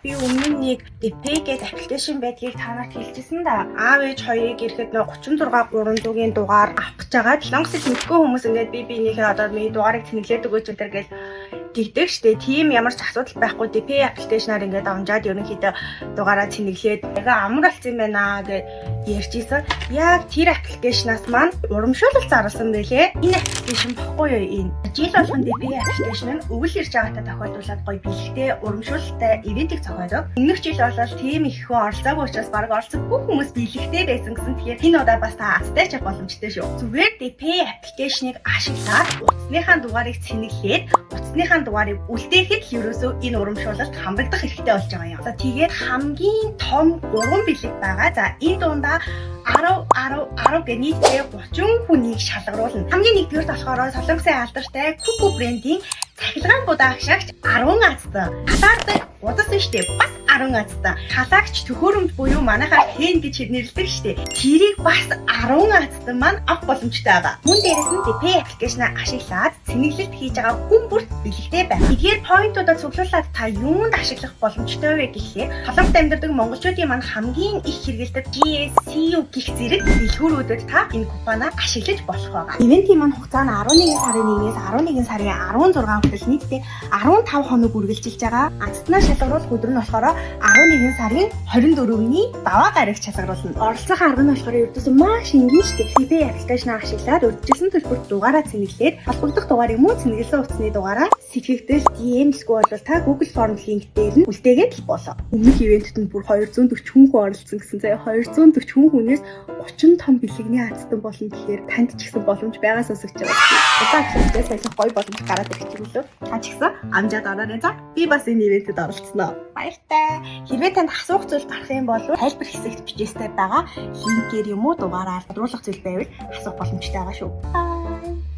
Би өмнө нь нэг dPay гэдэг application байдгийг та нарт хэлжсэн да. Аав ээж хоёрыг ирэхэд нөө 36 300-ийн дугаар авах гэж байгаа. Солонгос хэл мэдэхгүй хүмүүс ингээд би биенийхээ одоо миний дугаарыг цэнэглээд өгөөч энэ гэл тэгдэг штэ. Тийм ямар ч асуудал байхгүй, dPay application-аар ингээд авчаад ерөнхийдөө дугаараа цэнэглээд яг амар болсон юм байна гэд ярьжсэн. Яг тэр application-аас маань урамшуулал зарласан байлээ. Энэ application баггүй юу энэ? Жил болгон dPay application нь өвөл ирж байгаатай тохиолдуулаад гоё бэлэгтэй урамшуулалтай event-ийг зохиодог. Өмнөх жил бол тийм их хүн оролцоогүй учраас баг оролцсон бүх хүмүүс бэлэгтэй байсан гэсэн. Тэгэхээр энэ удаа бас та азтай ч боломжтой шүү. Зүгээр dPay application-ыг ашиглаад утасныхаа дугаарыг цэнэглээд, утасныхаа дугаарыг үлдээхэд л ерөөсөө энэ урамшуулалт хамрагдах хэрэгтэй болж байгаа юм. За, тэгээд хамгийн том 3 бэлэг байгаа. За, энэ дундаа 10 10 10 гэх нийтдээ 30 хүнийг шалгаруулна. Хамгийн нэгдүгээрт болохоор Солонгосын алдартай Cuckoo брендийн цахилгаан будаа агшаагч 10 азтай. Халаардаг удас нь штэ, бас 10 азтай. Халаагч төхөөрөмж буюу манайхаар фэн гэж нэрлэдэг штэ. Тэрийг бас 10 азтай маань авах боломжтой байгаа. Мөн дээрэс нь dPay application-аа ашиглаад цэнэглэлт хийж байгаа хүн бүрт бэлэгтэй байна. Эдгээр point-уудаа цуглуулад та юунд ашиглах боломжтой вэ гэхлээр Солонгост амьдардаг монголчуудын маань хамгийн их хэрэглэдэг GSCU гэх зэрэг дэлгүүрүүдэд та энэ купонаа ашиглаж болох байгаа. Event-ийн маань хугацаа нь 11 сарын 1-ээс 11 сарын 16 хүртэл, нийтдээ 15 хоног үргэлжилж байгаа. Азтнаа шалгаруулах өдөр нь болохоор 11 сарын 24-ний даваа гарагт шалгаруулна. Оролцох арга нь болохоор ердөөсөө маш энгийн шүү дээ. dPay application-аа ашиглаад урьдчилсан төлбөрт дугаараа цэнэглээд, холбогдох дугаарыг мөн цэнэглэсэн утасны дугаараа сэтгэгдэл DM-лгүй бол та Google Form link дээр нь үлдээгээд л болоо. Өмнөх event-д нь бүр 240 хүн хүн оролцсон гэсэн заяа. 240 хүн хүнээс 30 том бэлэгний азтан болно гэхээр танд ч гэсэн боломж байгаа сонсогч байгаа. Одоо гэхэлээ солих гоё боломж гараад ирэх юм лөө. Та ч гэсэн амжаад ороорой за. Би бас энэ event-эд оролцсноо. Баяртай. Хэрвээ танд асуух зүйл гарах юм бол тайлбар хэсэгт бичээстэй байгаа link-ээр юм уу дугаараар тодруулах зүйл байвал асуух боломжтой байгаа шүү. Bye.